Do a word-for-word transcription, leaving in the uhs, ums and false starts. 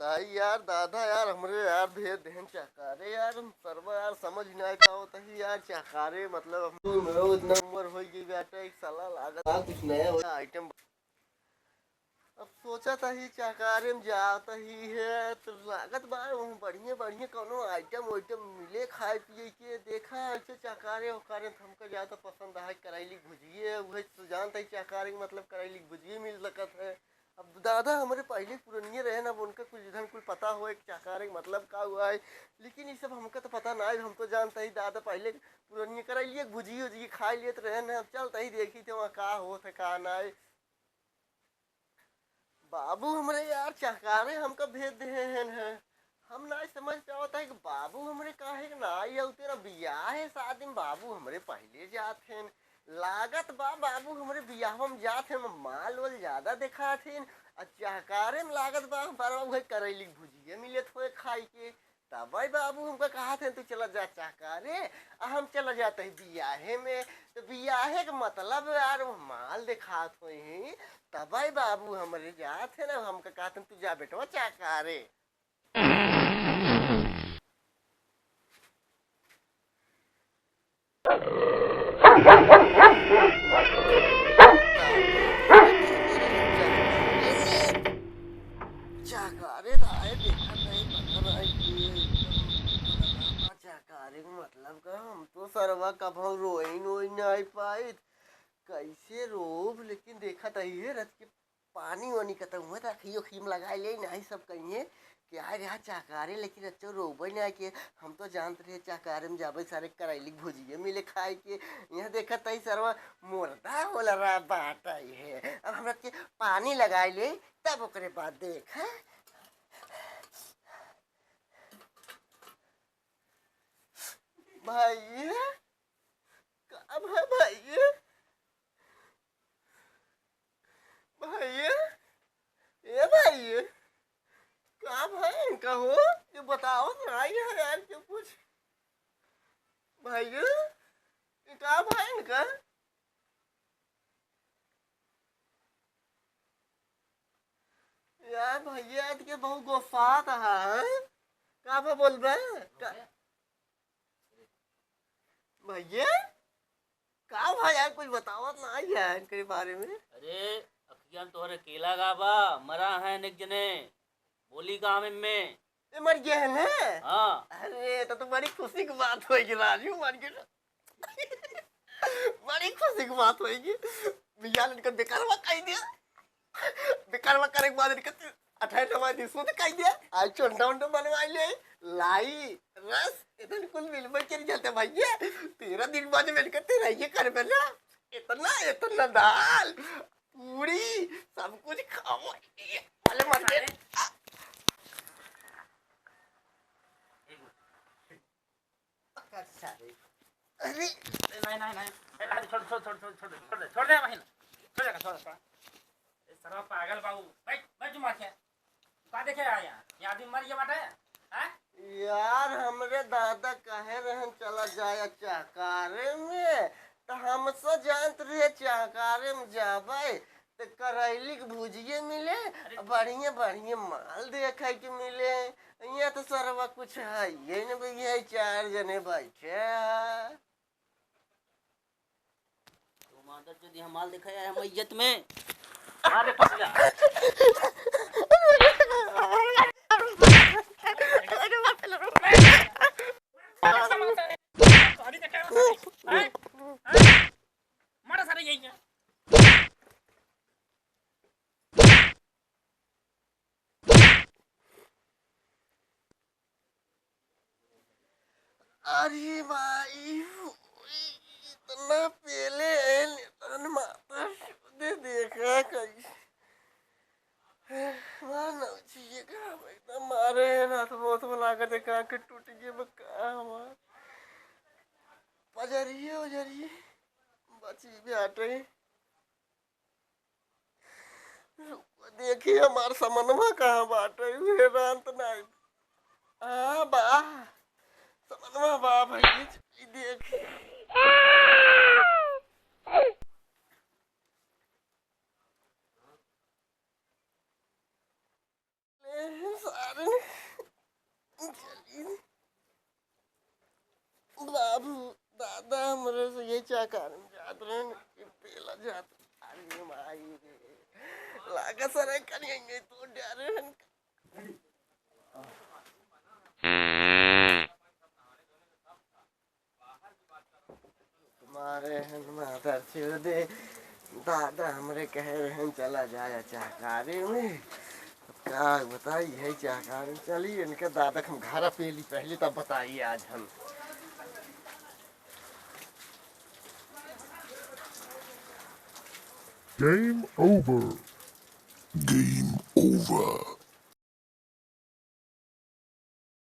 आई यार दादा यार, हमरे यार भेज देहन चहकारे यार, हम सरवा यार समझ नाहीं पावत ही यार चहकारे, मतलब हम लोग इतना उम्र होइ गई बेटा, एक साला लागत आ कुछ नया हो आइटम। अब सोचत ही चहकारे में जात ही है तो लागत बा वहाँ बढ़िया बढ़िया कौनो आइटम वाइटम मिले खाए पिए के। देखा ऐसे चहकारे उकारे तो हमका ज्यादा पसंद है करैली के भुजिए, उहे तो जानत ही चहकारे के मतलब करैली के भुजिए मिल सकत है। अब दादा हमरे पहिले पुरनिये रहे ना, अब उनका कुछ इधर कुल पता हो एक चहकारे के मतलब का हुआ है, लेकिन ये सब हमका तो पता ना है। हम तो जानत ही दादा पहिले पुरनिये करैलिए भुजिए उजिए खाए लिए तो रहे ना। अब चलत ही देखी थे वहाँ का होत है का ना है। बाबू हमरे यार चहकारे हमका भेज देहे हैं, हैं। हम ना समझ पावत है कि बाबू हमरे काहे के ना आई, अउ तेरा बियाह है शादी में बाबू हमरे पहिले जात हैं। लागत बा बाबू हमरे बियाह में जात हैं, माल वाल ज्यादा देखात हैं। आ चहकारे में लागत बा बार बाबू है करैली के भुजिया मिलत होए खाई के। तबे बाबू हमका कहत हैं, "तू चला जा चहकारे, आ हम चला जात ही बियाहे में।" तो बियाहे के मतलब यार, वो माल देखात होई ही, तबे बाबू हमरे जात हैं ना, हमका कहत हैं, "तू जा बेटवा चहकारे।" चहकारे त आए, देखत है, पत्थर है कि एकदम चहकारे के मतलब का, हम तो सरवा कभौ रोइन वोइन नाहीं पाइत, कैसे रोब, लेकिन देखत ही है रथ के पानी वानी कतौ हुआ त अखियो खीम लगाए ले, नाहीं सब कहिए कि आए रहा चहकारे, लेकिन अच्छो रोबे ना के। हम तो जानत रहे चहकारे में जाबे सारे करैली के भुजिया मिले खाए के। यहाँ देखत ही सरवा मुर्दा होला रहा बाटा है। अब हमरा के पानी लगाए ले, तब ओकरे बाद देख। भाई, का भा भाई? भाई, ए भाई, का भाई इनका हो? ये बताओ तो आई है यार, क्यों कुछ? भाई, ये का भाई इनका? यार भैया, आज के बहुत गुस्सा आ रहा है। का बा बोलबे? का? भैया, का भा यार, कुछ बतावत ना आई है इनके बारे में। अरे, अखियान तोहरे केला गा बा, मरा है निक जने, बोली का में। ए, मर गया है ना? हाँ। अरे, तो, तो बड़ी खुशी की बात होगी राजू, मर गया ना। बड़ी खुशी की बात होगी। भैया ने इनका बेकारवा कह दिया। बेकारवा करे के बाद इनका अठारह नंबर दिन शुद्ध कह दिया। आज चोंडा उंडा बनवा ले। लाई, रस, इधर कुल मिलबे के नहीं जाते भैया। तेरह दिन बाद में इनका तेरह ये कर बेला। इतना, इतना दाल, पूरी, सब कुछ खाओ। ये वाले मर गए। अच्छा रे। अरे। ए, नहीं, नहीं, नहीं। ए, अरे, छोड़, छोड़, छोड़ दे, छोड़ दे, छोड़ दे, बहिन। छोड़ दे, छोड़ दे, छोड़ दे। ए, सरवा पागल बाबू। बैठ, बैठ, चुमा के। का देखे आया? ये आदमी मर गया बाटे? हैं? यार, हमरे दादा कहे रहन, "चला जाया चहकारे में," त हमसे जानत रहे चहकारे में जाबे, त करैली के भुजिये मिले, अरे। बढ़िया, बढ़िया माल देखे के मिले। यहाँ तो सरवा कुछ है ये न भैया, चार जने बैठे हैं। तू मादर चोदी हम माल देखे आए हम इज्जत में। मार रे फसिया। मारा सारे यही है। अरे भाई, इतना पेले है, नितन माता दे देखा कैसे। मार ना चाहिए का, एकदम मारे है ना, तो बहुत लागत है, का के टूट गए, बा का हमार। पजरिए उजरिए, बची भी हटे। देखी हमार समनवा कहाँ बाटे, उहे रांत नाई। आ बा, समनवा बा भाई, ई देखी। ले, सारे कारण जात रहन कि पेला जात। अरे माई रे, लागा सरे कनिया तो डर रहन। मारे हन मादर चोदे, दादा हमरे कहे रहन चला जाया चाहकारी में। अब का बताई है चाहकारी में, चली इनके दादा के हम घर पेली पहले तब बताई आज हम। Game over. Game over.